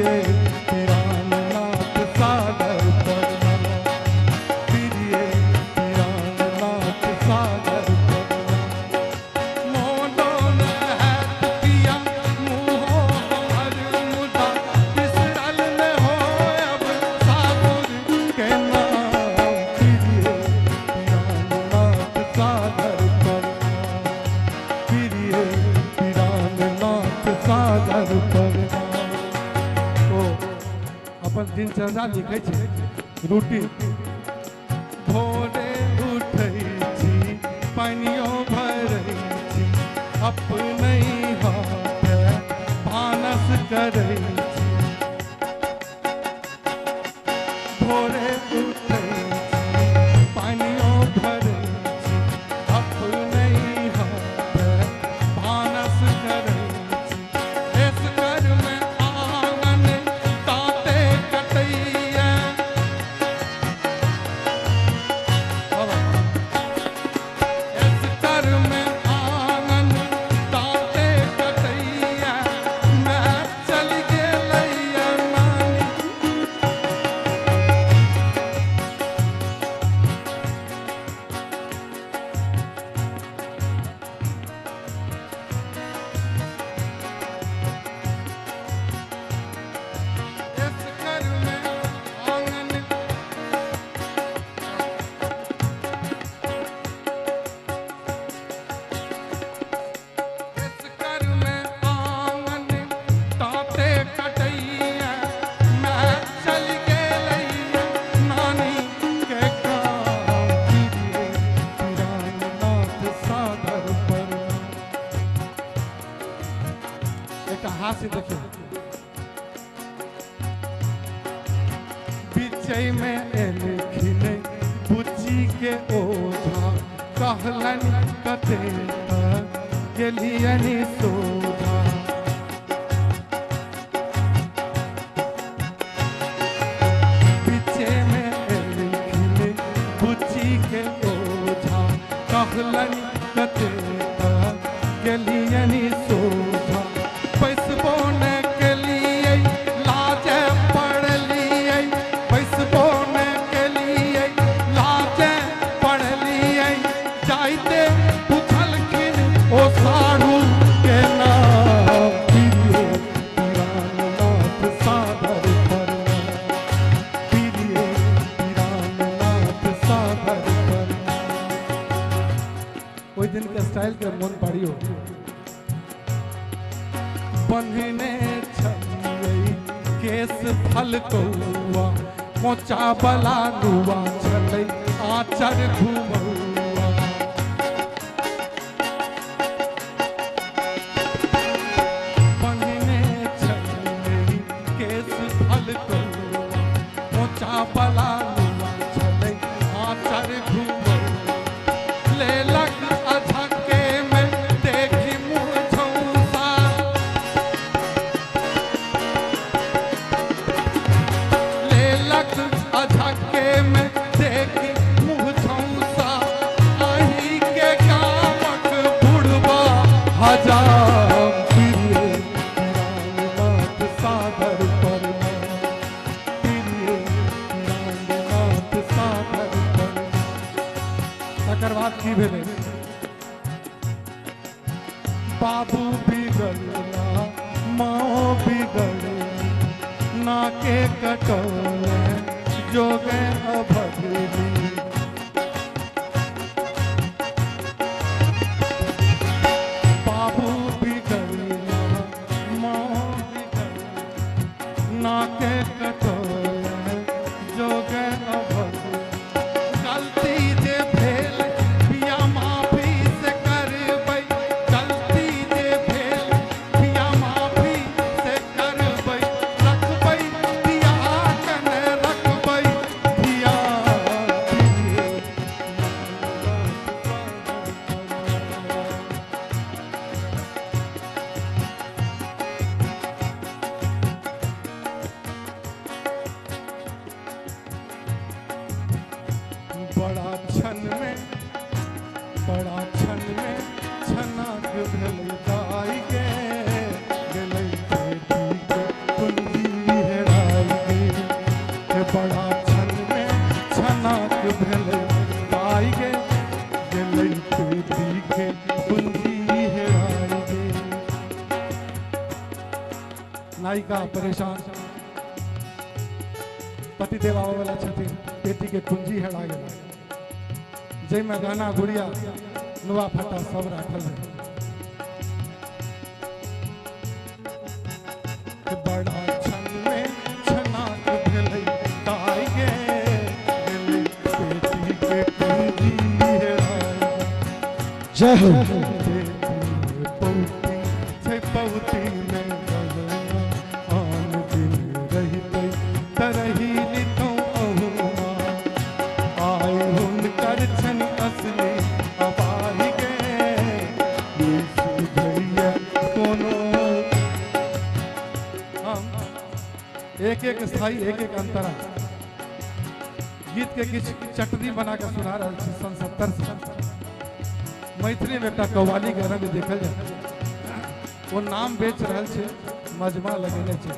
प्रिय प्राणनाथ सादर प्रणाम, प्रिय प्राणनाथ सादर प्रणाम। मोनो न हैत पिया मुहो हमर मुदा बिसरल न होयब सासुर के नाम, प्रिय प्राणनाथ सादर प्रणाम, प्रिय प्राणनाथ सादर प्रणाम। ओ अपन दिनचर्या लिखै छै, रूटीन। भोरे उठै छी, पानियो भरै छी, अपने हाथे भानस करै छी। भोरे उठै छी, पानियो भरै छी, अपने हाथे भानस करै छी। एसकर में आंगन ताते कटैया, एसकर में आंगन ताते कटैया, मैं चल गेलैया नानी। एसकर में आंगन एसकर में आंगन ताते कटैया, मैं चल गेलैया नानी के काम, प्रिय प्राणनाथ सादर प्रणाम। एकटा हास्य देखियौ। बिचै में एलखिन बुच्ची के ओझा, कहलनि कते गेलियनि सोझा। बिचे में एलखिन बुच्ची के ओझा, कहलनि कते गेलियनि सोझा। पैसबो ने केलियै लाजे पड़लियै, पैसबो ने केलियै लाजे पड़लियै, जाइते पुछलखिन ओ साढ़ू के नाम, प्रिय प्राणनाथ सादर प्रणाम, प्रिय प्राणनाथ सादर प्रणाम। ओहि दिन के स्टाइल के मोन पाड़ियो। बन्हने छलियै केस फल कौआ, कोचा बला नुआ छलै आचर घुमौआ। बन्हने छलियै केस फल कौआ, कोचा बला नुआ छलै आचर घुमौआ। लेलक अझके में देखि मुँह झौसा, लेलक अझके में देखि मुँह झौसा, अही के गामक बुढ़बा हजाम, प्रिय प्राणनाथ सादर प्रणाम, प्रिय प्राणनाथ सादर प्रणाम। तकर बाद की भेलै? बाबू बिगड़ला माओ बिगड़ली, नाके कटौले जोगे अभगली। बाबू बिगड़ला माओ बिगड़ली, नाके कटौले जोगे अभगली। गलती जे भेल पिया माफी से करबै, गलती जे भेल पिया माफी से करबै, रखबै धिया कने रखबै धिया, प्रिय बड़ा क्षण में, बड़ा क्षण में छनक भेलै दाइ गे, गेलै बेटी के कुंजी नायिका परेशान, पतिदेव आबै वाला छथिन, पेटी के कुंजी हेरा गेल, जाहिमे गहना गुड़िया नुआ फटा सब राखल रहे। बड़ा क्षण में छनाक भेलै ताइ गे, गेलै पेटी के कुंजी हेरा। जय हो। पौती छै पौती में गहना, आन दिन रहितै तरही लितौं अहुमा, आइ हुनकर छनि असली अबाहि गे, ई सुझैया कोनो। हम एक एक स्थायी एक एक अंतरा गीत के किछु चटनी बना के सुना रहल छी। सन 70 से मैथिली में एकटा कव्वाली के रंग देखल जाय, ओ नाम बेच रहल छै, मजमा लगेने छै।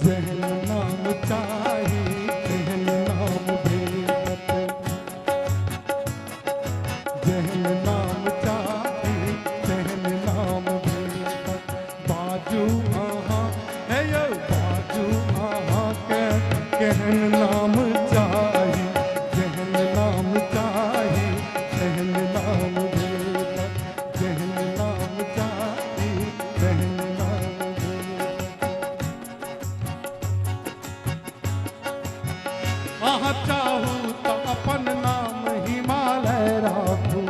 जेहन नाम चाही तेहन नाम भेटत, जेहन नाम चाही तेहन नाम भेटत, बाजू अहाँ हे यौ बाजू अहाँ के केहन नाम चाही, जेहन नाम चाही तेहन नाम भेटत, जेहन नाम चाही तेहन नाम भेटत। अहाँ चाहू तऽ अपन नाम हिमालय राखू,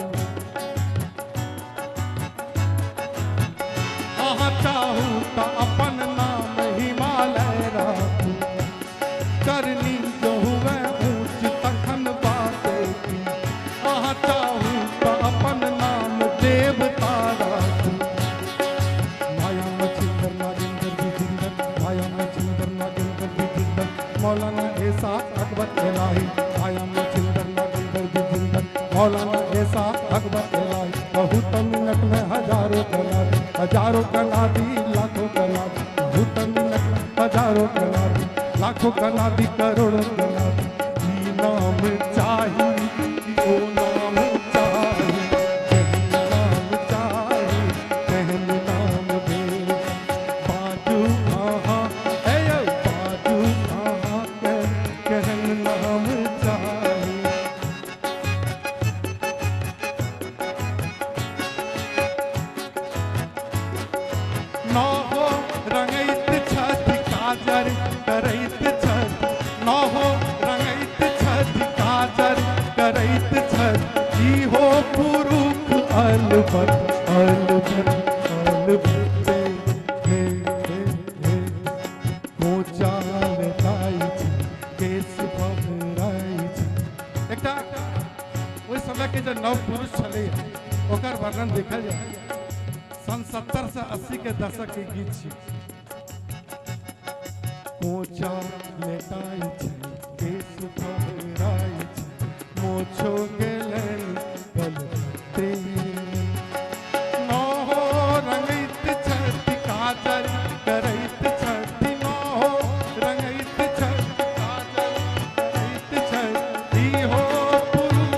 अहाँ चाहू तऽ अपन नाम हिमालय राखू, करनी जो हुए ऊँच तखन बात की, अहाँ चाहू तऽ अपन नाम देवता राखू। माया मछिंदर नागेंद्र विजिंदर, माया मछिंदर नागेंद्र विजिंदर, मौलाना ऐसा अकबर इलाही, माया मछिंदर नागेंद्र विजिंदर, मौलाना ऐसा अकबर इलाही। बहुत मिनट में हजारों कला दी, हजारों कला दी, लाखों कला दी, बहुत मिनट में हजारों कला दी, लाखों कला दी, करोड़ों कला दी। ई नाम चाही कि ओ नाम चाही, जेहन नाम चाही तेहन नाम भेल, बाजू अहाँ हे यौ बाजू अहाँ के केहन नाम चाही। नहो रंगैत छथि काजर करैत छथि, नहो रंगैत छथि काजर करैत छथि, इहो पुरुख अलबत अलबत अलबते, हे हे हे कोचा लेताइ छै केश फहराइ छै। एकटा ओहि समय के जे नव पुरुष छलै ओकर वर्णन देखल जाय, सन 70 से 80 के दशक के गीत छी। कोचा लेटाइ छै केश फहराइ छै, मोछो गेलनि कलकत्ते, नहो रंगैत छथि काजर करैत छथि, नहो रंगैत छथि काजर करैत छथि, इहो पुरुष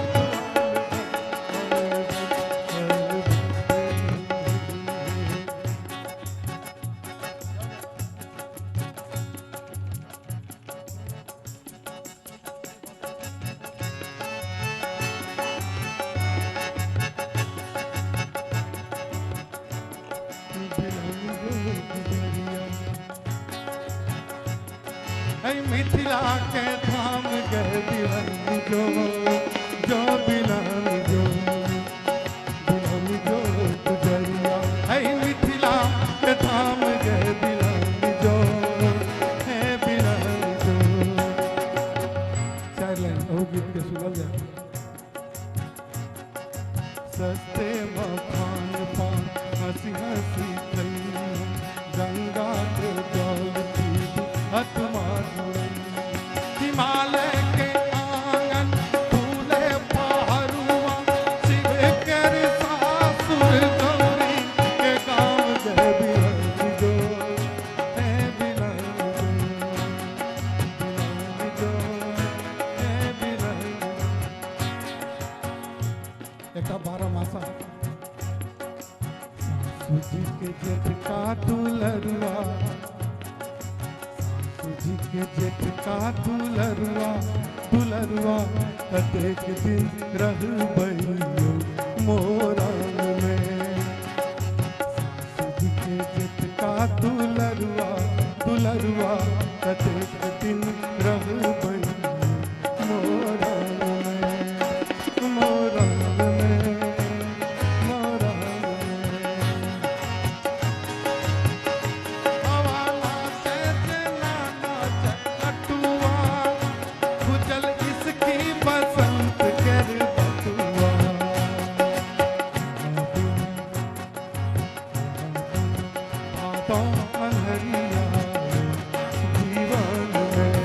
मिथिला के धाम गए बिलम जो, जो बिलम जो, बिलम जो गुजरिया, है मिथिला के धाम गए बिलम जो, है बिलम जो। चार लाइन ओ गीत के सुनल जाए। सस्ते मखान पान हंसी हंसी खई, गंगा के जल पीबी आत्मा जुड़ई, हिमालय के आंगन फूले पहरुआ, शिव के सासुर गौरी के गाँव गए बिलम जो, हे बिलम जो, बिलम जो, हे बिलम। एकटा 12 मासा। सासू जी के जेठका दुलरुआ, सासू जी के जेठका दुलरुआ दुलरुआ, कतेक दिन रहबै मोरंग में। सासू जी के जेठका दुलरुआ दुलरुआ, कतेक दिन रहबै मोरंग में, मोरंग में, मोरंग में। हवा नाचे जना नाचे नटुआ, खुजल इसकी बसंत कर बटुआ। भादो अन्हरिया जीवन में,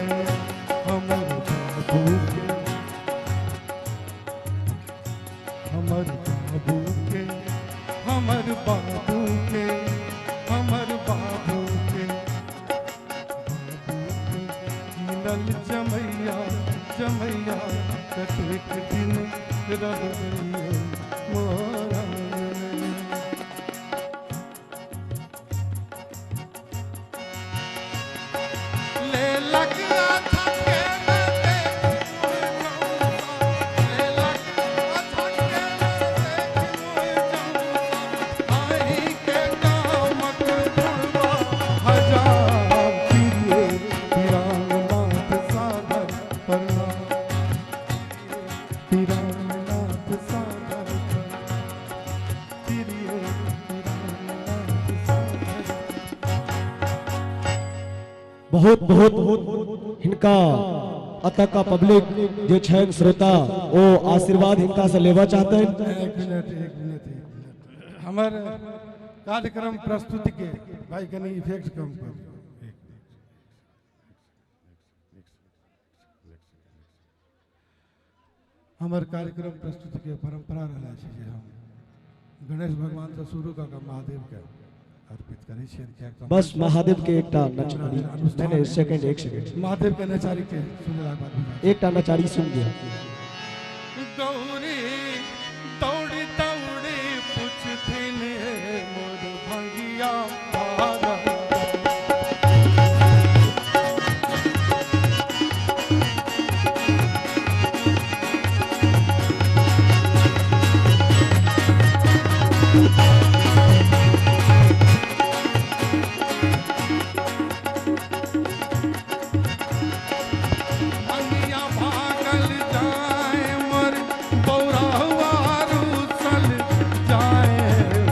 हमर बाबू के, हमर बाबू के, हमर बाबू के, हमर बाबू के, बाबू के कीनल जमैया जमैया, कतेक दिन रहबै मोरंग में। ले लग झटके में देख मोर चौसा, ले लग झटके में देख मोर चौसा, आही के कामक बुढ़वा हजार। प्रिय पीरामनाथ सादर प्रणाम, पीरामनाथ सादर प्रणाम, प्रिय पीरामनाथ सादर। बहुत बहुत हिनका अतः का पब्लिक जे छनि श्रोता ओ आशीर्वाद हिनका से लेवा चाहते हैं। एक मिनट एक मिनट एक मिनट, हमर कार्यक्रम प्रस्तुति के भाई कनी इफेक्ट कम कर। एक मिनट। हमर कार्यक्रम प्रस्तुति के परंपरा रहला छै जे हम गणेश भगवान से शुरू कऽ के महादेव के अर्पित करै छियनि, किएक तऽ बस महादेव के एकटा नचारी, नहीं नहीं सेकंड, एक सेकंड, महादेव के नचारी के सुनलाक बाद विदा। एकटा नचारी सुन लिया। गौरी दौड़ी दौड़ी पूछथिन हे मोर भंगिया भागल। भंगिया भागल जाए मोर बौरावा रूसल जाए,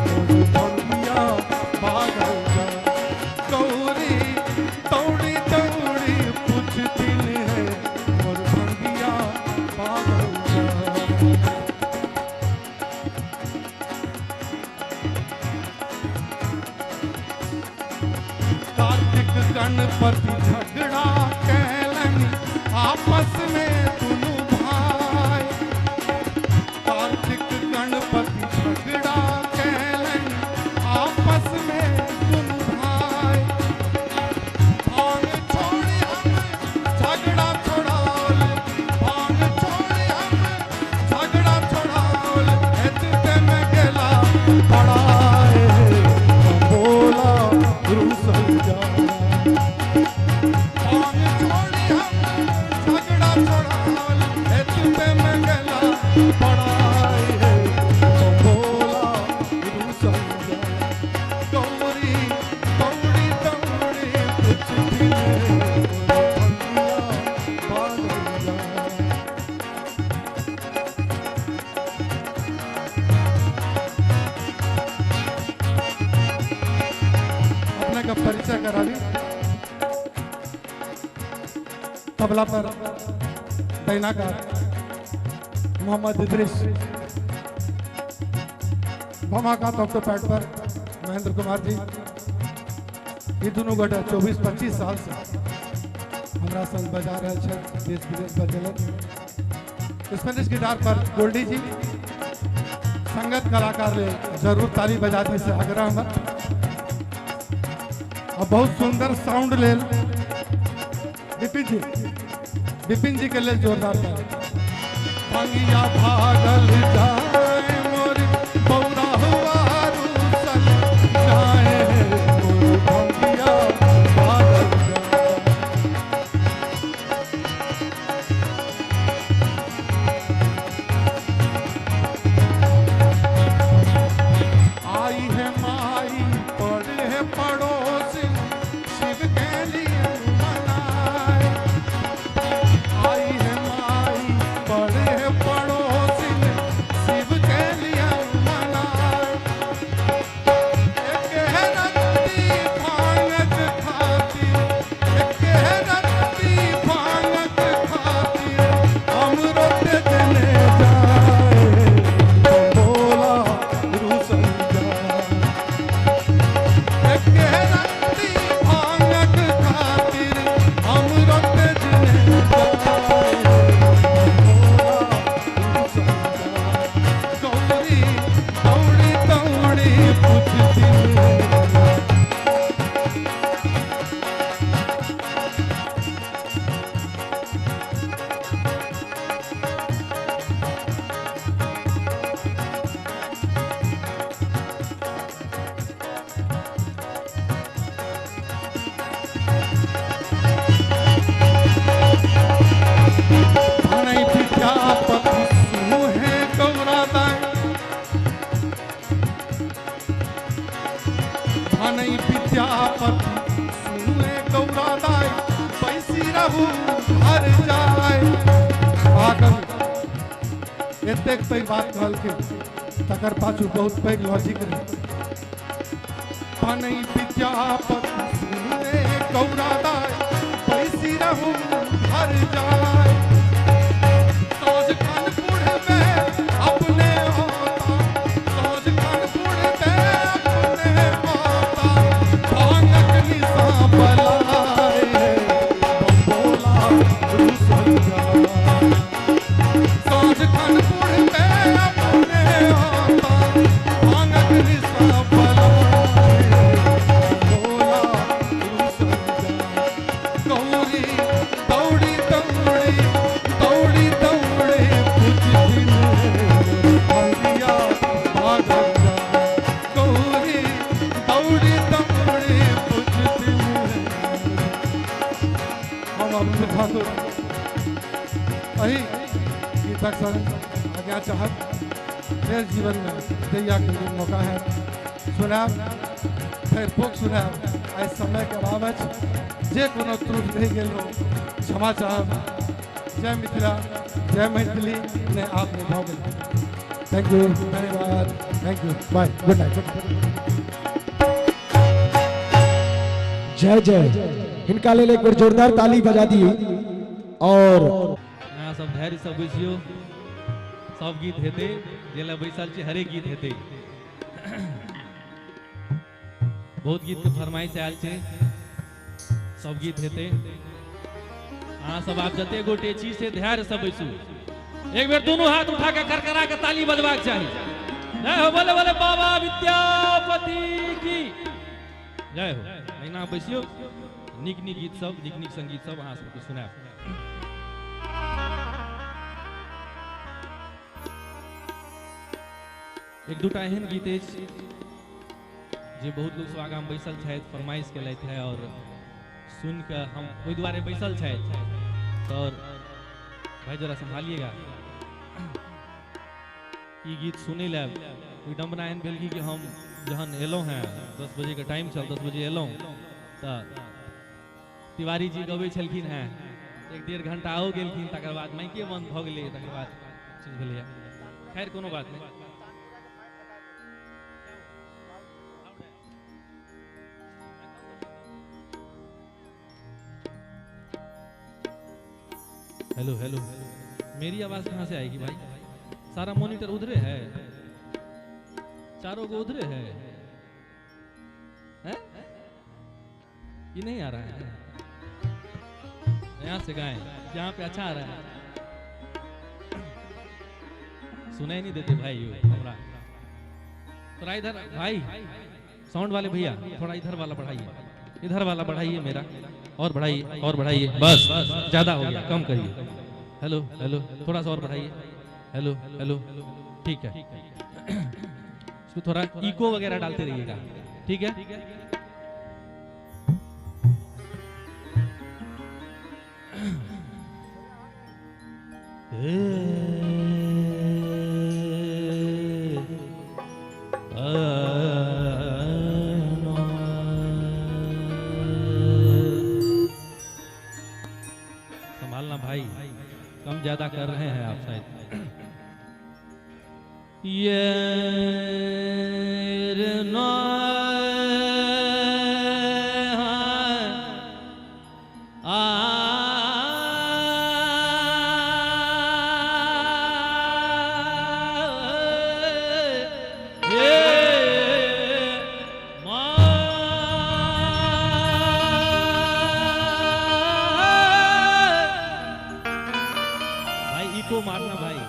मोर भंगिया भागल जाए। गौरी दौड़ी दौड़ी पूछथिन हे मोर भंगिया भागल जाए। कार्तिक गणपति झगड़ा कैलनि आपस में दुनू भाई। कार्तिक गणपति झगड़ा कैलनि आपस में दुनू भाई। भांग छोड़ी हम झगड़ा छोड़ाओल, भांग छोड़ी हम झगड़ा छोड़ाओल, एतबे में गेला पड़ाए बोला रूसल जाए। भांग छोड़ी हम झगड़ा छोड़ाओल, एतबे में गेला पड़ाए बोला रूसल जाए। गौरी दौड़ी दौड़ी पूछथिन मोर भंगिया भागल जाए। अपने का परिचय करा ली। तबला पर दैनाकार मोहम्मद इद्रिस, भमा का तो पैड पर महेंद्र कुमार जी। ये दोनों गोटे 24-25 साल से हमरा संग बजा रहे छथि, देश विदेश बजेलक। स्पेनिश गिटार पर गोल्डी जी, संगत कलाकार ले जरूर ताली बजा दी से आग्रह हमर। और बहुत सुंदर साउंड लेल विपिन जी, विपिन जी के लेल जोरदार ताली। भंगिया भागल जाए विद्यापति सुने गौरा दाई पैसी रहू घर जाय। महाकवि एतेक पैघ बात कहलखिन, तकर पाछू बहुत पैघ लॉजिक रहे। पनई विद्यापति सुने गौरा दाई पैसी रहू घर जाय। साँझ खन पुरबे अपने होता, साँझ खन पुरबे अपने होता, भांगक निशा बलाए बम्बोला रुसल जाय। साँझ खन पुरबे अपने होता, भांगक निशा बलाए बम्बोला रुसल जाय। गौरी दौड़ी दौड़ी दौड़ी दौड़ी पूछथिन भंगिया भागल जाय। गौरी दौड़ी दौड़ी पूछथिन। हम अमित ठाकुर एहि गीतक संग आज्ञा चाहब, फेर जीवन में जहिया के दिन मौका है सुनायब, फेर फोक सुनायब। आइ समय के अभाव अछि, जे कोनो त्रुटि रहि गेल हो क्षमा चाहब। जय मिथिला, जय मैथिली। ने आप नहीं भऽ गेल। Thank you, धन्यवाद, thank you, bye, good night. जय जय। हिनका लेल एक बेर जोरदार ताली बजा दी। और अहाँ सब धैर्य से बैसियो, सब गीत हेतै, जे लए बैसल छी हरेक गीत हेतै। बहुत गीत के फरमाइश आयल छै, सब गीत हेतै। अहाँ सब आब जते गोटे छी से धैर्य से बैसू, एक बेर दोनों हाथ उठा के करकरा के ताली बजबाक चाही। जय हो, बोले बोले बाबा विद्यापति की जय हो। अहिना बैसियो, नीक नीक गीत सब, नीक नीक संगीत सब अहाँ सबके सुनायब। एक दूटा एहन गीत अछि जे बहुत लोक सब आगाँ बैसल छथि, फरमाइश केलथि है और सुनि कऽ हम ओहि दुआरे बैसल छथि। और भाई जरा संभालिएगा, ई गीत सुनै लए विडम्बना एहन भेल कि हम जहन एलहुँ हैं 10 बजे के टाइम छल, 10 बजे एलहुँ तऽ तिवारी जी गबै छलखिन हैं, 1-1.5 घंटा आओ गेलखिन, तकर बाद माइके बंद भऽ गेलै, तकर बाद चीज भेलैए। खैर कोनो बात नहि। हेलो हेलो, मेरी आवाज कहाँ से आएगी भाई? सारा मॉनिटर उधरे है, चारों को उधरे है, हैं? ये नहीं आ रहा है। यहाँ से गाएं, यहाँ पे अच्छा आ रहा है, सुनाई नहीं देते भाई हमरा। थोड़ा इधर भाई, साउंड वाले भैया थोड़ा इधर वाला बढ़ाइए, इधर वाला बढ़ाइए मेरा, और बढ़ाइए, और बढ़ाइए, बस ज्यादा हो गया, कम करिए। हेलो हेलो, थोड़ा सा और बढ़ाइए। हेलो हेलो, ठीक है। इसको थोड़ा इको वगैरह डालते रहिएगा, ठीक है। संभालना भाई, कम ज्यादा कर रहे हैं आप शायद। ये भाई इको मारना भाई,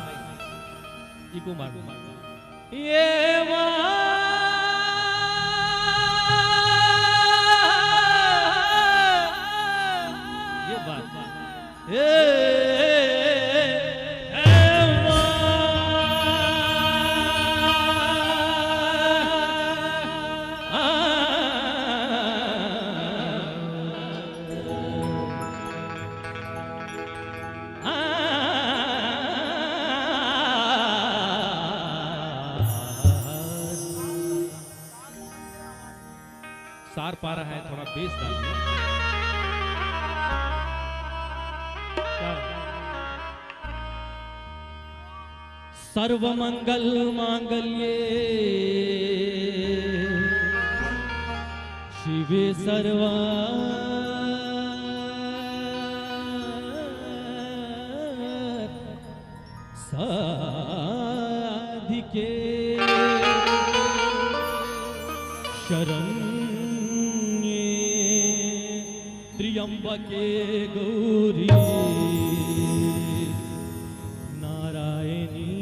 इको मारना। ये ये बात मार पा रहा है, थोड़ा बेस डालिए। सर्वमंगल मांगल्ये शिवे सर्वा साधिके शरण्ये त्र्यंबके गौरी नारायणी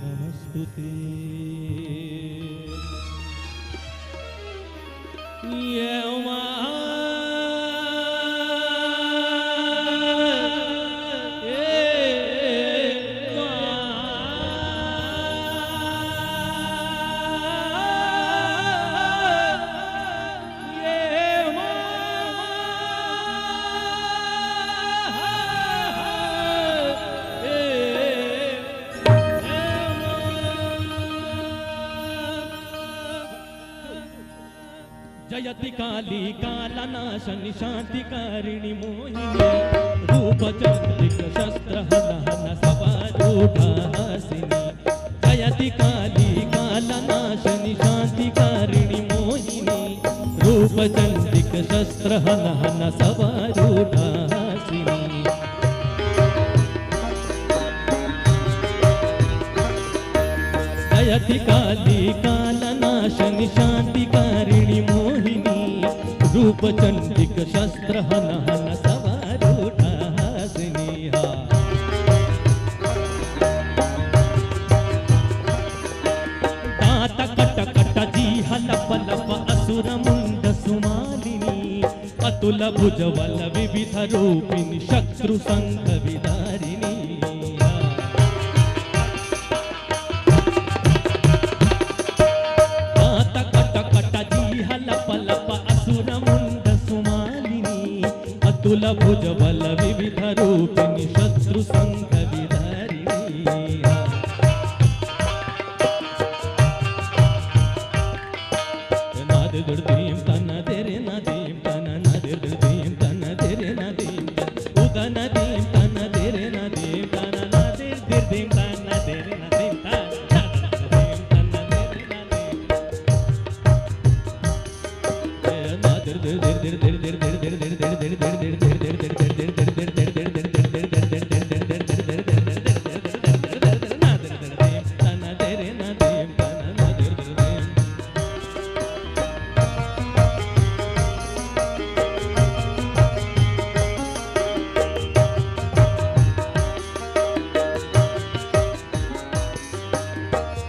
नमस्तुते। ये उमा जयति काली कालनाशन शांतिकारिणि मोहिनी रूप चंद्रिक शस्त्र हन हन सवारूढ़ासिनी। जयति काली कालनाशन शांतिकारिणि मोहिनी रूप चंद्रिक शस्त्र हन हन सवारूढ़ासिनी। जयति काली कालनाशन शांतिकारिणि मोहिनी रूप चंडिक शस्त्र हन हन सवारूढ़ासिनी। दात कट कट जी हलप लप असुर मुंड सुमालिनी अतुल भुजबल विविध रूपिणी शत्रु संघ विदारिणी। अतुल भुजबल विविध रूपिणी शत्रु संघ विदारिणी। नाद दुर्दीम तन तेरे नदीम तन नाद दुर्दीम तन तेरे नदीम उदन दीम तन तेरे नदीम तन नाद दुर्दीम तन तेरे नदीम तन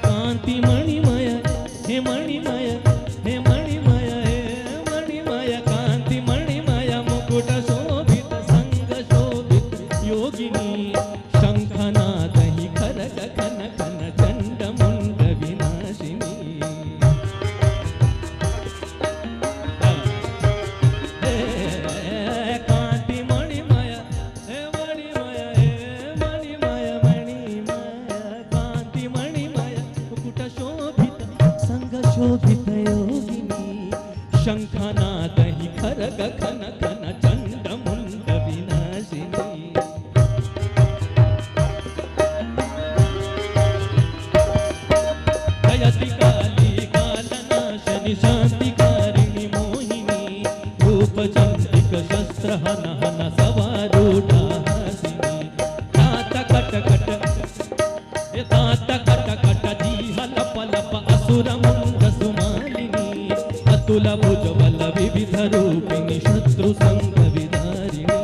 कांति मणिमय हे मणिमय हे मणिमय हे मणिमय कांति मणिमय मुकुट शोभित संग शोभित योगिनी शंखनाद ही खरग खन खन चंड मुंड विनाशिनी। कांति मणिमय हे मणिमय हे मणिमय मणिमय कांति मणिमय मुकुट शोभित संग शोभित योगिनी शंखनाद ही खरग खन खन चंड मुंड विनाशिनी। जयति काली कालनाशनि शांतिकारिणि मोहिनी रूप चंद्रिक शस्त्र हन हन सवारूढ़ासिनी। दात कट कट दात कट कट जी हलप लप असुर मुंड सुमालिनी अतुल भुजबल विविध रूपिणी शत्रु संघ विदारिणी।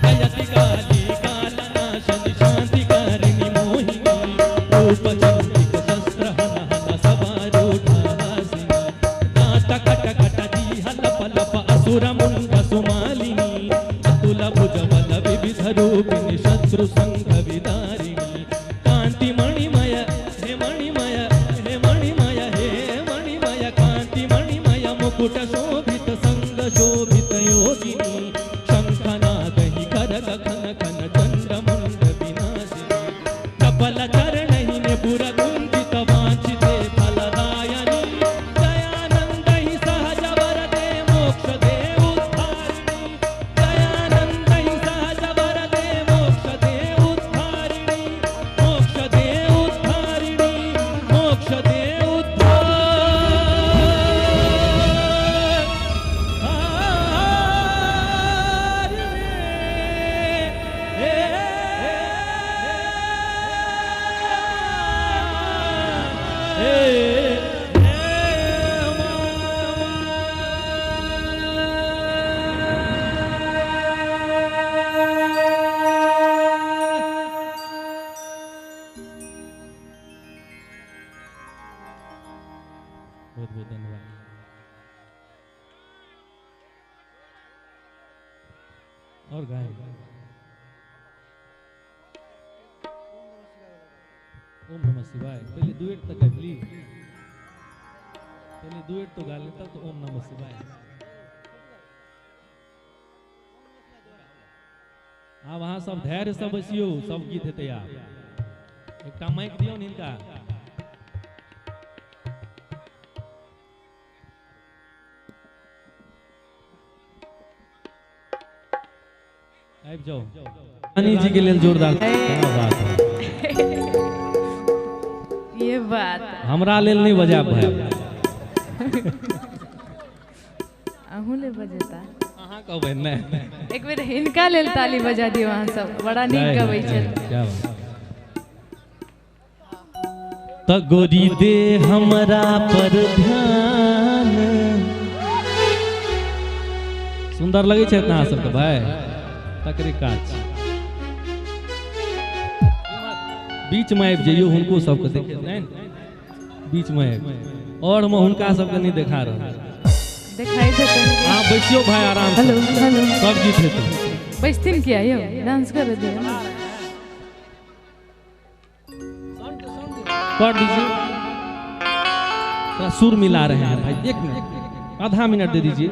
जयति काली कालनाशनि शांतिकारिणि मोहिनी रूप चंद्रिक शस्त्र हन हन सवारूढ़ासिनी। दात कट कट जी हलप लप असुर मुंड सुमालिनी अतुल भुजबल विविध रूपिणी शत्रु संघ विदारिणी। कांति मणिमय हे मणिमय हे मणिमय हे मणिमय कांति मणिमय मुकुट शोभित संग शोभित योगिनी शंखनाद ही खरग खन खन चंड मुंड विनाशिनी। चपल चरण ही पुर कुंत ओम नमः शिवाय। पहले डुएट तक गाबि ली, पहले डुएट तो गा लेता तो ओम नमः शिवाय। आब अहाँ सब धैर्य से बैसियौ, सब गीत हेतै। आब एकटा माइक दियौ ने हिनका। आबि जाउ। रानी जी के लेल जोरदार क्या बात है। ये बात हमरा लेल नहीं बजायब भाई। अहूँ ले बजेता। अहाँ कहबै नहि। एक बेर हिनका लेल ताली बजा दियौ अहाँ सब, बड़ा नीक गबै छथि। क्या बात। त गोरी दे हमरा पर ध्यान। सुंदर लगै छै अहाँ सबके भाई, तकरे काज। बीच में आबि जइयौ, हुनको सबके देखे नहि, बीच में आबि और हम हुनका सबके नहीं देखा रहल। देखाई देतै। अहाँ बैसियौ भाई आराम से। हेलो हेलो, सब गीत हेतै। बैसथिन किया यौ, डांस कर दियौ। कर दीजिए, थोड़ा सुर मिला रहे हैं भाई। एक मिनट, आधा मिनट दे दीजिए।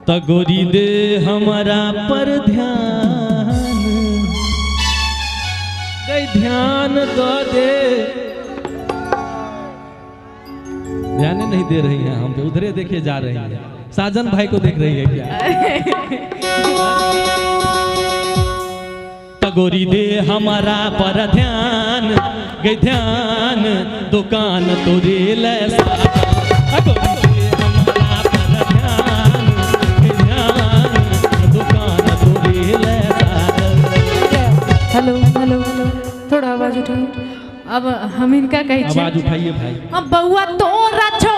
तगोरी दे हमारा पर ध्यान, गई ध्यान दो दे। ध्यान नहीं दे रही है, हम पे उधरे देखे जा रही है। साजन भाई को देख रही है क्या? तगोरी दे हमारा पर ध्यान, गई ध्यान दुकान तोरे ले साजन। गोरी दे हमारा पर ध्यान, गई ध्यान दुकान तोरे ले साजन। हेलो हेलो, थोड़ा आवाज उठाओ। अब हम इनका कहै छियै। आवाज उठाइए भाई। अब बउआ तोरा छौ,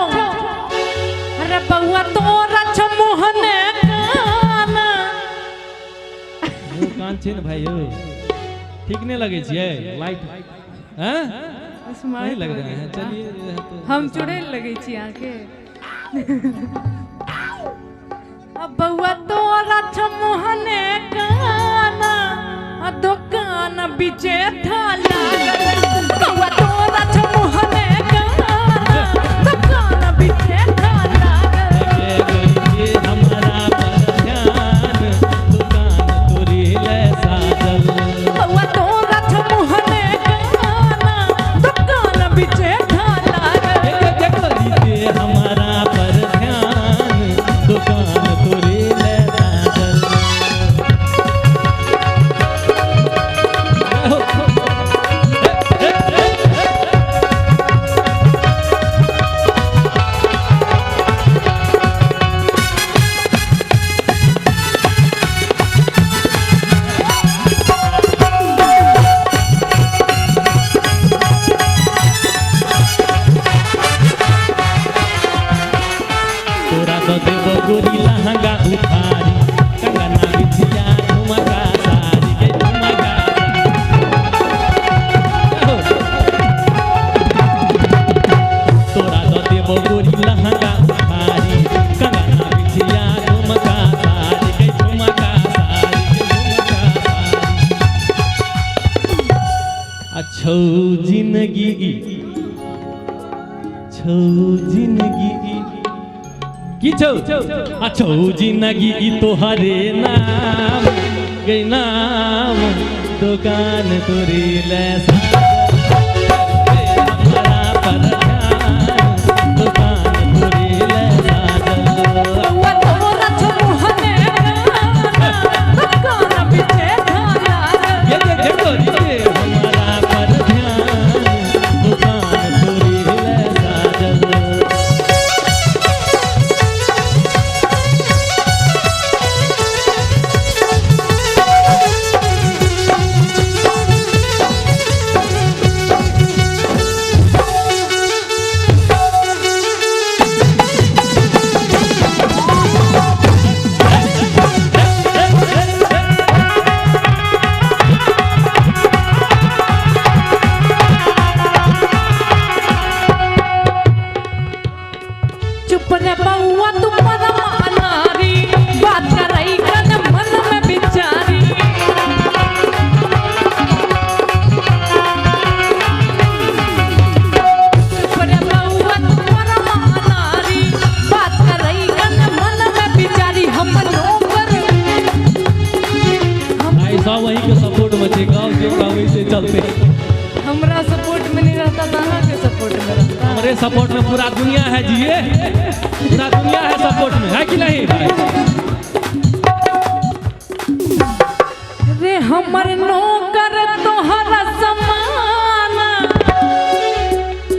अरे बउआ तोरा छौ मोहन कान। मुँह कान छै ने भाई, ठीक नहीं लगे छियै लाइट हैं नहीं लग रहे हैं। चलिए तो हम चुड़ैल लगे छी अहाँके। अब बउआ तोरा छौ मोहन कान, आ दुकान बीचे थाला। बउआ तोरा छौ मोहन कान, दुकान बीचे थाला। हमारा पर ध्यान, दुकान तोरे ले साजल। बउआ तोरा छौ मोहन कान, दुकान बीचे थाला। हमारा पर ध्यान, दुकान तोरे ले साजल। तोरा तो देव गोरी लहंगा उखारी, कंगना बिछिया झुमका सारी के झुमका। तोरा तो देव गोरी लहंगा उखारी, कंगना बिछिया झुमका सारी के झुमका सारी के झुमका सारी। अच्छो जिंदगी, छौ जिंदगी की छौ, अच्छो जिंदगी ई तोहरे नाम, गई नाम दुकान तोरे ले साजल। हमारा पर ध्यान, दुकान तोरे ले साजल। बउआ तोरा छौ मोहन कान, दुकान बीचे थाला। ये ये गोरी दे हमारा पर ध्यान, दुकान तोरे ले साजल। Thank सपोर्ट में पूरा दुनिया है जी, ये पूरा दुनिया है सपोर्ट में, है कि नहीं भाई? रे हमर नौकर तोहरा समान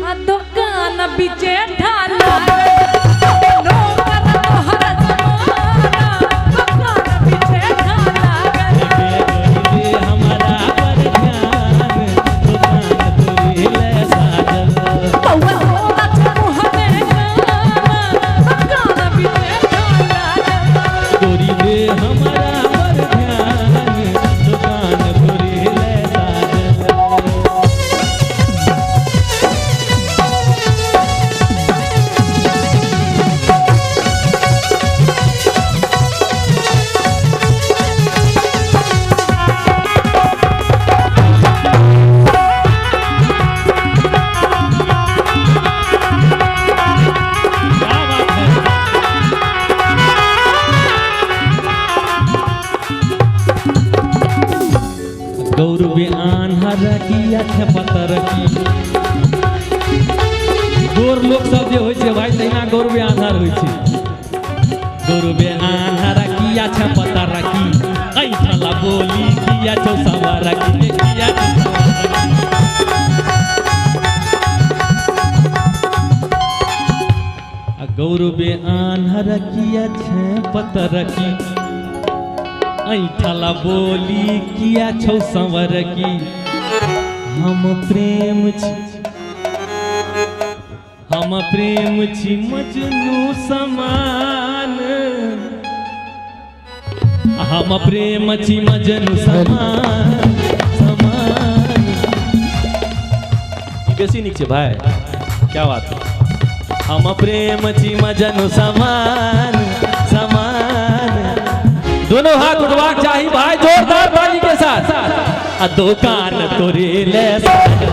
आ दुकान बीचे ढाला। नौकर तोहरा समान दुकान बीचे ढाला। हमारा पर ध्यान दुकान तोरी ले साजल। बउआ तोरा छो मोहने कान दुकान बीचे ढाला। गोरी रे हमारा पर ध्यान दुकान तोरी ले साजल। क्या बात है? गौरवे आन्हर किया छै पतर की। गोर लोक सब जे होइ छै भाई तहिना गौरवे आन्हर होइ छै। गौरवे आन्हर किया छै पतर की, ऐठला बोली किया छौ सवर की, किया छौ सवर की। आ गौरवे आन्हर किया छै पतर की, ऐठला बोली किया छौ संवर की। हम प्रेम छी, हम प्रेम छी मजनू समान, हम प्रेम छी मजनू समान समान। ई बेसी नीक छै भाई, क्या बात है। हम प्रेम छी मजनू समान समान। दोनों हाथ उठवाक चाही भाई जोरदार ताली के साथ। आ दुकान तोरे ले साजल,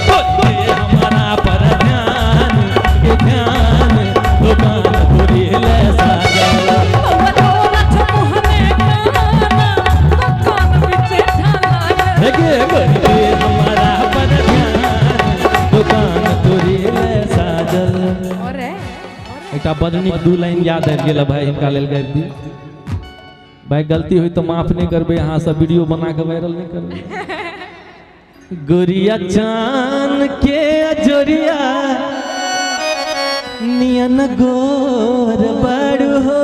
तोरे हमारा पर ध्यान के ध्यान, दुकान तोरे ले साजल। बउआ तोरा छो मोहने कान दुकान बीचे ढाला। हे गे गोरी रे हमारा पर ध्यान दुकान तोरे ले साजल। अरे एकटा बड़ नीक दू लाइन याद आबि गेल भाई, हिनका लेल गाबि दी भाई। गलती हुई तो माफ नहीं करबे, यहाँ सब वीडियो बना के वायरल नहीं करबे। गोरिया चान के अजोरिया नियन गोर बड़ हो।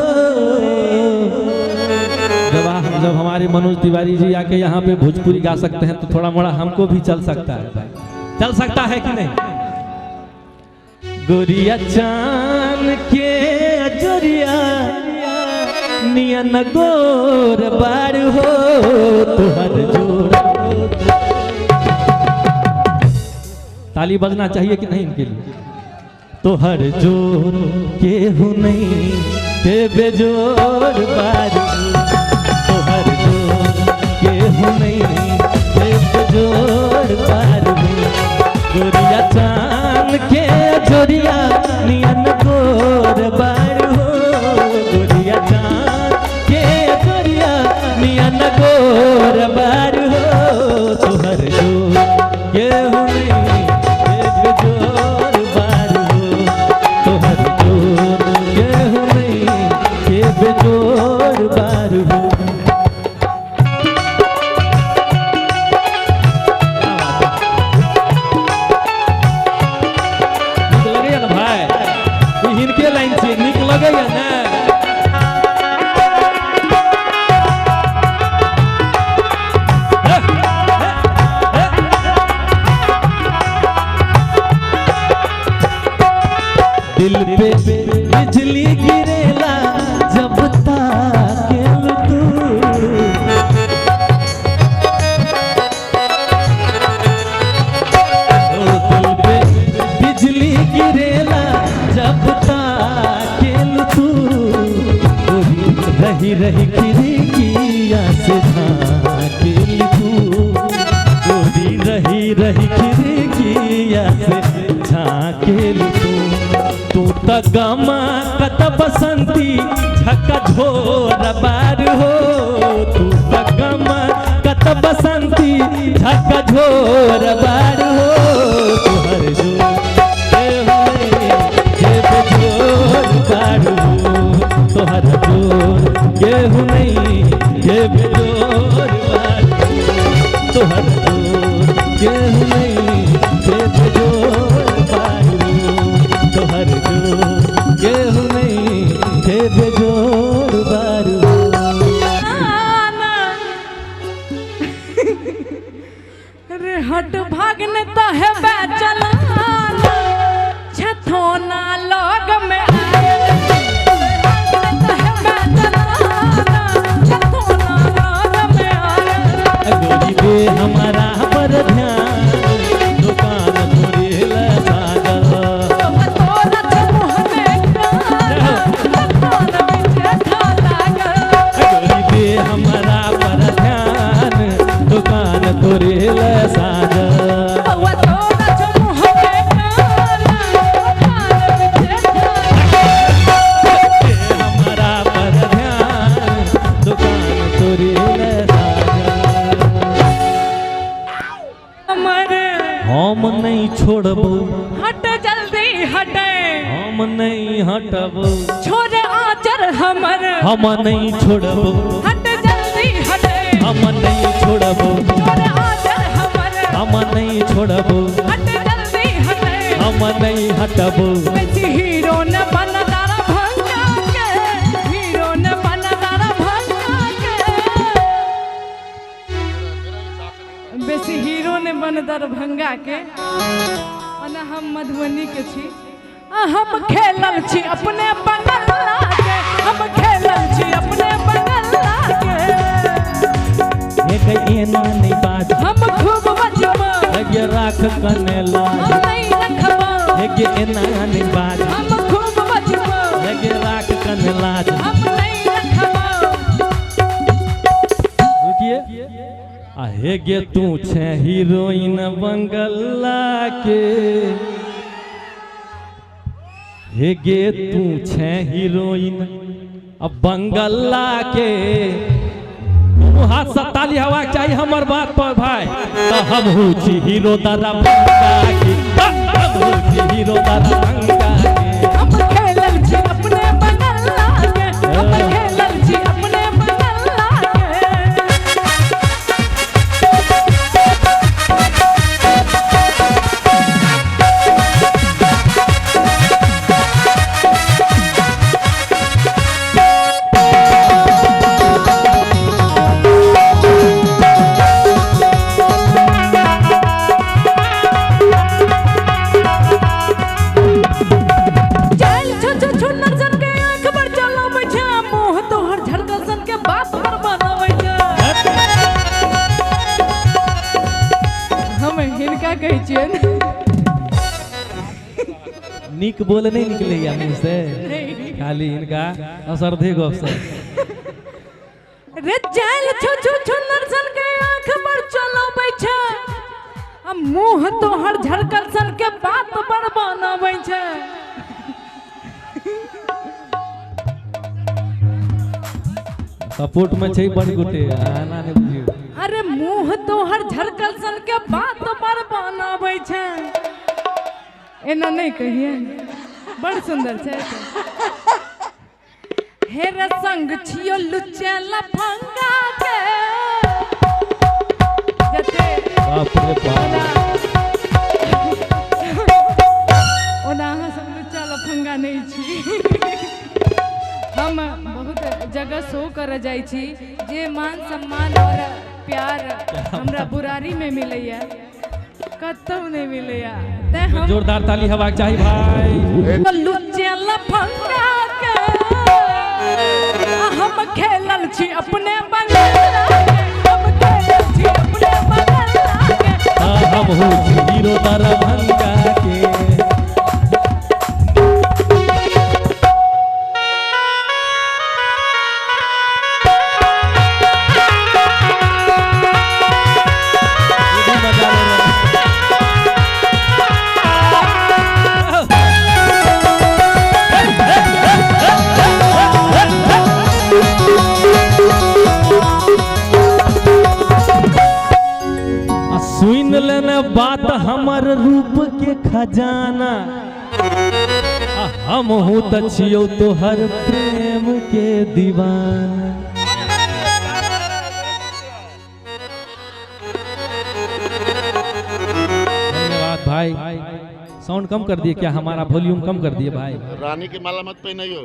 जब हमारे मनोज तिवारी जी आके यहाँ पे भोजपुरी गा सकते हैं तो थोड़ा मोड़ा हमको भी चल सकता है भाई, चल सकता है कि नहीं? गोरिया चान के अजोरिया नियन गोर बार हो, तुहर जोड़। ताली बजना चाहिए कि नहीं इनके लिए? तोहर जोर केहू नहीं ते बेजोर बार, तोहर जोर केहू नहीं ते बेजोर बार। गोरिया चान के जोरिया नियन गोर बार हो, गोरिया चान के जोरिया नियन गोर बार हो, तोहर जोर केहू नहीं ते बेजोर बार हो, तोहर जोर केहू नहीं ते बेजोर बार हो। नीक लगैया ना भाई? ई हिनके लाइन छै, नीक लगैया ना? दिल पे बिजली गिरेला जब ताकेल तू, ओ दिल पे बिजली गिरेला जब ताकेल तू, रही रही खिड़किया से झाँकेल तू, गोरी रही रही खिड़किया से झाँकेल तू। तू त गमा कत बसंती झका झोर बार हो, तू त गमा कत बसंती झका झोर बार हो, तोहर जोर केहू नहीं जोर केहू नहीं के बेजोर बारू, तोहर जोर केहू नहीं के बेजोर बारू, तोहर जोर केहू नहीं के बेजोर बारू। रे हट भागने तो है चलाना छथोना लोग में आए तो है चलाना छथोना लोग में आए। गोरी बे हमारा पर ध्यान दुकान तोरे ला साजल तोरा मुँह में काना छथोना बीचे खा लागल। गोरी बे हमारा पर ध्यान दुकान तोरे ला साजल। बउआ तोरा मुँह में काना दुकान बीचे खा लागल। हमारा पर ध्यान दुकान तोरे ला साजल। हमर हम नहीं छोड़बो हट जल्दी हटे हम नहीं हटबो छोड़ आचर हमर हम नहीं छोड़बो हट जल्दी हटे हम नहीं छोड़बो छोड़ आचर हमर हम नहीं छोड़बो हट जल्दी हटे हम नहीं हटबो। बेसी हीरो न बन तारा भंगा के हीरो न बन तारा भंगा के बेसी हीरो न बन दरभंगा के ओना हम मधुबनी के छी हम खेलल छी अपने बंगला के हम खेलल छी अपने बंगला के। एक एना नहीं बाज हम खूब बजबो एक राख कने लाज हम नहीं रखबो एक एना नहीं बाज हम खूब बजबो एक राख कने लाज हम नहीं रखबो। रुकिए आ हे गे तू छे हीरोइन बंगला के हे गे तू छे हीरोइन अब बंगला के हाथ से ताली हवा चाहिए हमर बात पर भाई तो हम हूँ छी हीरो दरभंगा के हम हूँ छी हीरो दरभंगा के। हम खेलल छी अपने बंगला के हम खेलल छी अपने बंगला के। चल छु छु छु नरसन के आंख पर चलाबै छै मुँह तोहर झड़कल सन के बात पर बनाबै छै। हम हिनका कहै छियनि नीक बोल नहीं निकलैया मुँह से खाली हिनका असर्धे गप से। रे चल छु छु छु नरसन के आंख पर चलाबै छै आ मुँह तोहर झड़कल सन के बात पर बनाबै छै। सपोर्ट में छै बड़ गोटे आना नहीं बुझियो। अरे मुँह तोहर झड़कल सन के बात पर बनाबै छै एना नहीं कहिए बड़ सुंदर छै। हे रे संग छियो लुच्चे लफंगा के जते बाप रे बाप ओना अहाँ सब लुच्चा लफंगा नहीं छी। हम बहुत जगह शो कर जाइ छी जे मान सम्मान और प्यार हमरा बुरारी में मिलैया कतौ नहीं मिलैया तैं हम जोरदार ताली हवा के चाही भाई। लुच्चे लफंगा के हम खेलल छी अपने बंगला के हम खेलल छी अपने बंगला के हम हूँ छी हीरो दरभंगा के। ये भी मजा ले रहे हैं। आ सुन लेने बात हमर रूप के खजाना। आ हम हूँ त छियौ तोहर प्रेम के दीवाना। धन्यवाद भाई। साउंड कम कर दिए क्या? हमारा वॉल्यूम कम कर दिए भाई। रानी की माला मत पहनाइयो।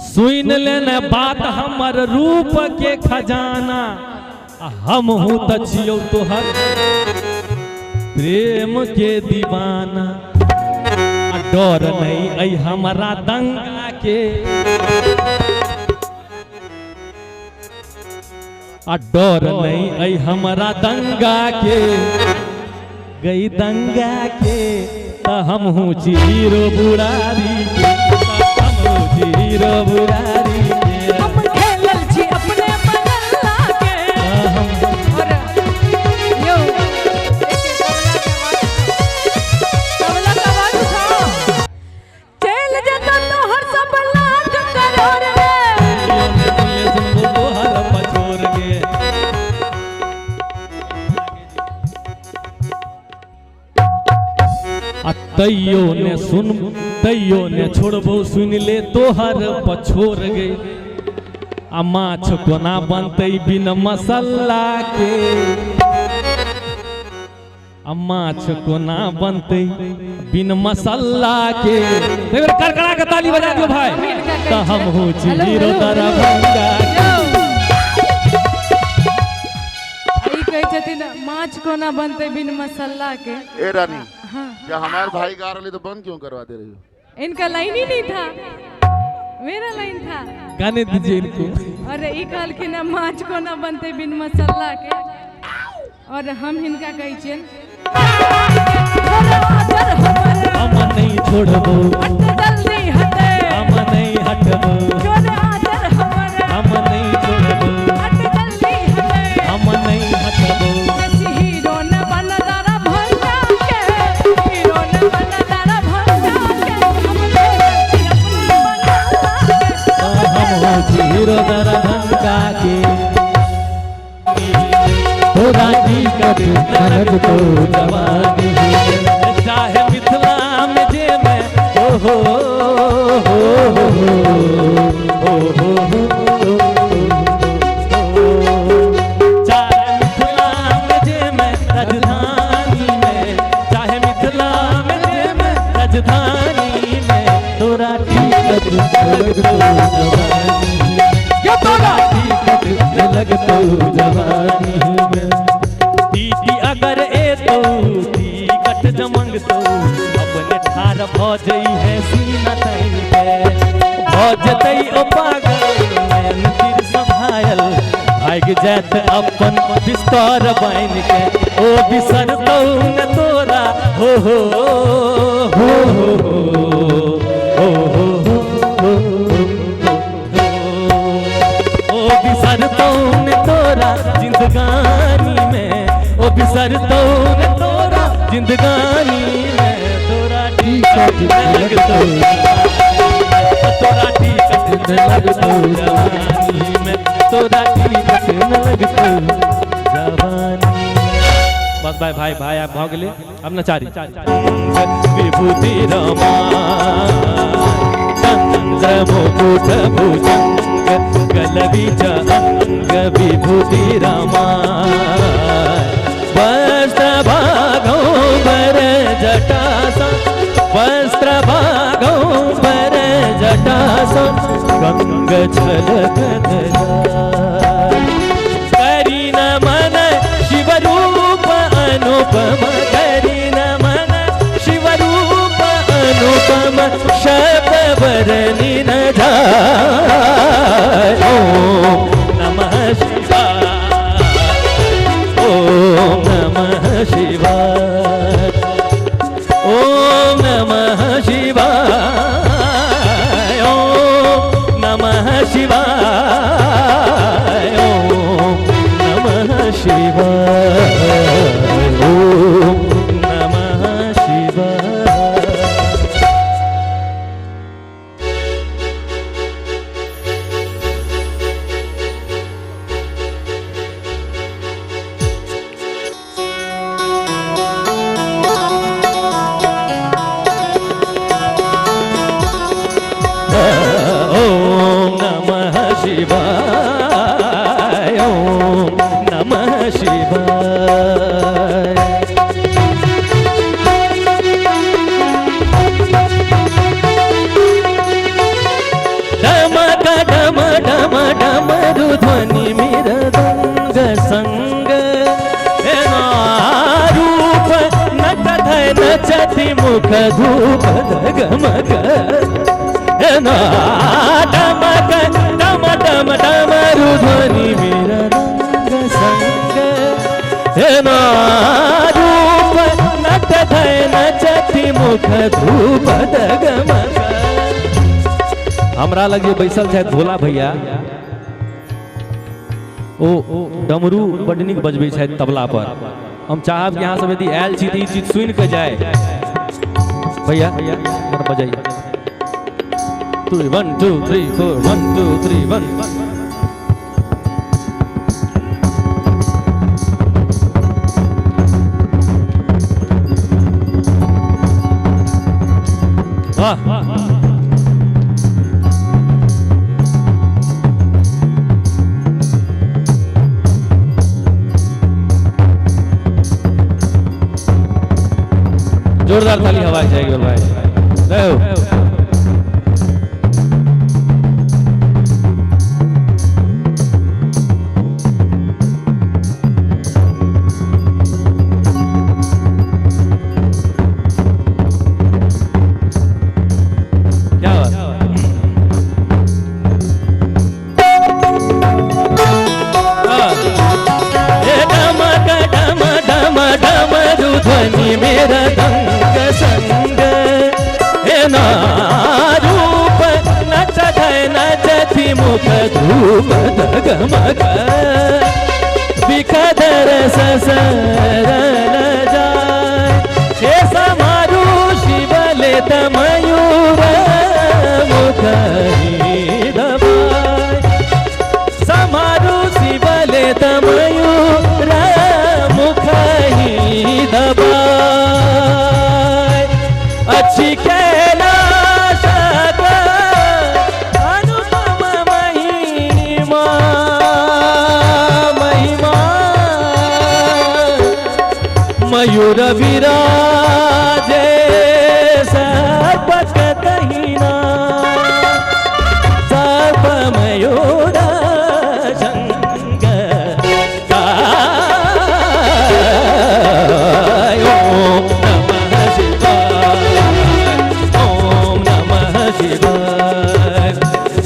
सुन लेने बात हमर रूप के खजाना, हम हूँ त छियौ तोहर प्रेम के दीवाना। डर नहीं ऐ हमारा दंगा के, डर नहीं ऐ हमारा दंगा के, गई दंगा के त हम हूँ छी हीरो बुरारी के, हम हूँ छी हीरो बुरारी के। हम खेलल छी अपने बनल्ला के। और यो तबला का आवाज उठाओ। चल जता तोहर सब लाख करोड़ रे। तोहर पछोर गे। तैयो ने सुन, तैयो ने छोड़बो सुन ले तोहर पछोर गे। आ माछ कोना बनतै बिन मसाला के, आ माछ कोना बनतै बिन मसाला के। एक बेर कड़कड़ा के ताली बजा दियो भाई। त हम हूँ छी हीरो दरभंगा के। ई कहै छथिन माछ कोना बनतै बिन मसाला के। ए रानी, हाँ। क्या हमारे भाई गा रहे तो बंद क्यों करवा दे रही हो? इनका लाइन ही नहीं था, मेरा लाइन था। गाने दीजिए इनको। और ई कहलखिन माछ कोना बनतै बिन मसाला के, और हम हिनका कहै छियनि हम नहीं छोड़बो, जल्दी हटे, हम नहीं हटबो, हम नहीं छोड़बो, जल्दी हटे, हम नहीं हटबो। हीरो न बन दरभंगा के, हीरो न बन दरभंगा के, हम खेलल छी अपने बनल्ला के। हम हो छी हीरो दरभंगा के। तोरा टिकट नरक तो जवानी चाहे मिथिला में जे मैं ओ हो हो हो हो हो हो। चाहे मिथिला में जे मैं राजधानी में, चाहे मिथिला में जे मैं राजधानी में, तोरा टिकट नरक तो जवानी में, तोरा टिकट नरक तो जवानी में। टीटी अगर ए तो टिकट जमंग तो अपने ठार भ जई है सीना तैन के, भ जतई ओ पागल नयन तीर संभायल, भाग जात अपन बिस्तर बन के, ओ बिसरतौ न तोरा हो हो हो हो हो हो हो। ओ बिसरतौ न तोरा जिंदगानी में, ओ बिसरतौ न तोरा जिंदगानी में, तोरा टिकट लगतौ, तोरा टिकट लगतौ जवानी में, तोरा टिकट लगतौ जवानी। बस भाई भाई भाई आप भऽ गेलै, अब नचारी। विभूति रमा चंद्र मुकुट भुजंग गलबीच अंग विभूति रमा वस्त्र भागो बर जटासा, वस्त्र भागो बर जटासा, गंग छलकत करी न मन शिव रूप अनुपम, करी न मन शिव रूप अनुपम, शब्द बरनी न जाय। ओम नमः शिवाय, ओम नमः शिवाय, ओम नमः शिवाय, ओम नमः शिवाय, ओम नमः शिवाय, ओम नमः शिवाय। शिवाय, ओम नमः शिवाय। डमक डम डम डमरु ध्वनि मृदंग संग, रूप नट नचति मुख धूप गमक, डमक डम डम डमरु ध्वनि मृदंग संग, रूप नट नचति मुख धूप गमक। हमरा लग जे बैसल छथि भोला भैया, ओ डमरू बड्ड नीक बजबै छथि तबला पर। हम चाहब कि अहाँ सब यदि आयल छी तऽ ई चीज सुनि कऽ जाय। भैया हमरा बजाइए। 2 1 2 3 4 1 2 3 1। वाह। जोरदार ताली हवा जाएगी भाई। जय हो। क्या बात? हाँ। ए डमक डम डम डमरू ध्वनि मृदंग संग, हे ना रूप नचत नचति मुख धूप गमक, बिखदर ससरल जाय, हे समारू शिवलेत मयूर मुख ही दबाय, समारू शिवलेत मयूर मुख ही दबाय, अच्छी कैलाश अनुपम महिमा महिमा, मयूर विराजे सर्पक कहिना, सर्प मयूर संग गाय। ओम नमः शिवाय, ओम नमः शिवाय,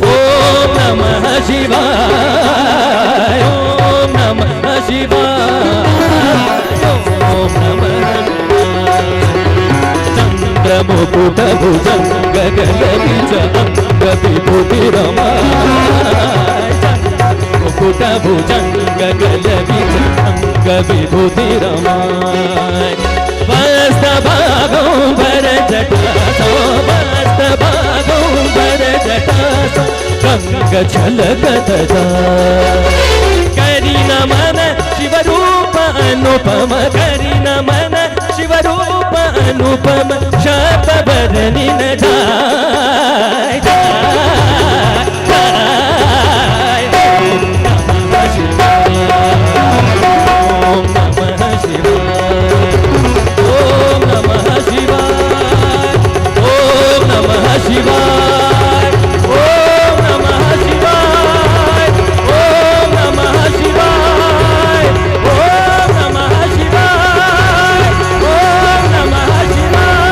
ओम नमः शिवाय, ओम नमः शिवाय, ओम नमः शिवाय। चंद्रमुकुट भुजंग गगन अंग विभूति रमाय, मुकुट भुजंग गगन अंग विभूति रमाय, वस्त्र भागो भर जटासो, वस्त्र भागो भर जटासो, गंग छलकत जाय। करी नमन शिव रूप अनुपम, करी नमन शिव रूप अनुपम, शाप बरनी न जाय, जाय, जाय। ओम नमः शिवाय, ओम नमः शिवाय, ओम नमः शिवाय, ओम नमः शिवाय, ओम नमः शिवाय, ओम नमः शिवाय, ओम नमः शिवाय।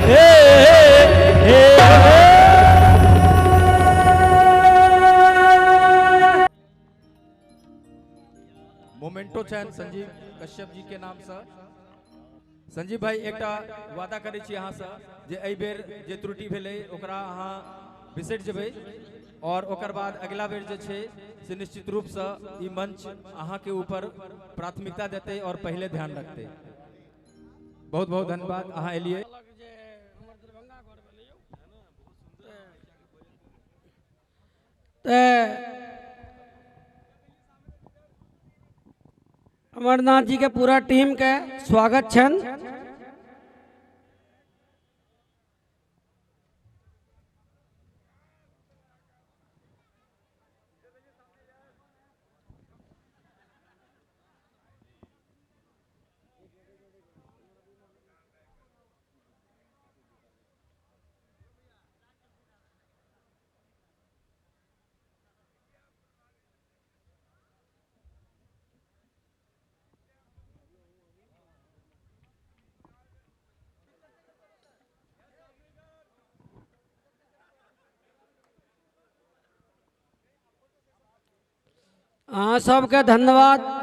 हे हे हे। मोमेंटो छनि संजीव कश्यप जी के नाम से। संजीव भाई एकटा वादा करै छी अहाँ से जे एहि बेर जे त्रुटि भेलै ओकरा अहाँ बिसरि जेबै और ओकर बाद अगिला बेर जे छै से निश्चित रूप से ई मंच अहाँके ऊपर प्राथमिकता देतै और पहिले ध्यान रखतै। बहुत बहुत धन्यवाद अहाँ एलियै। तऽ अमरनाथ जी के पूरा टीम के स्वागत छनि। अहाँ सबके धन्यवाद।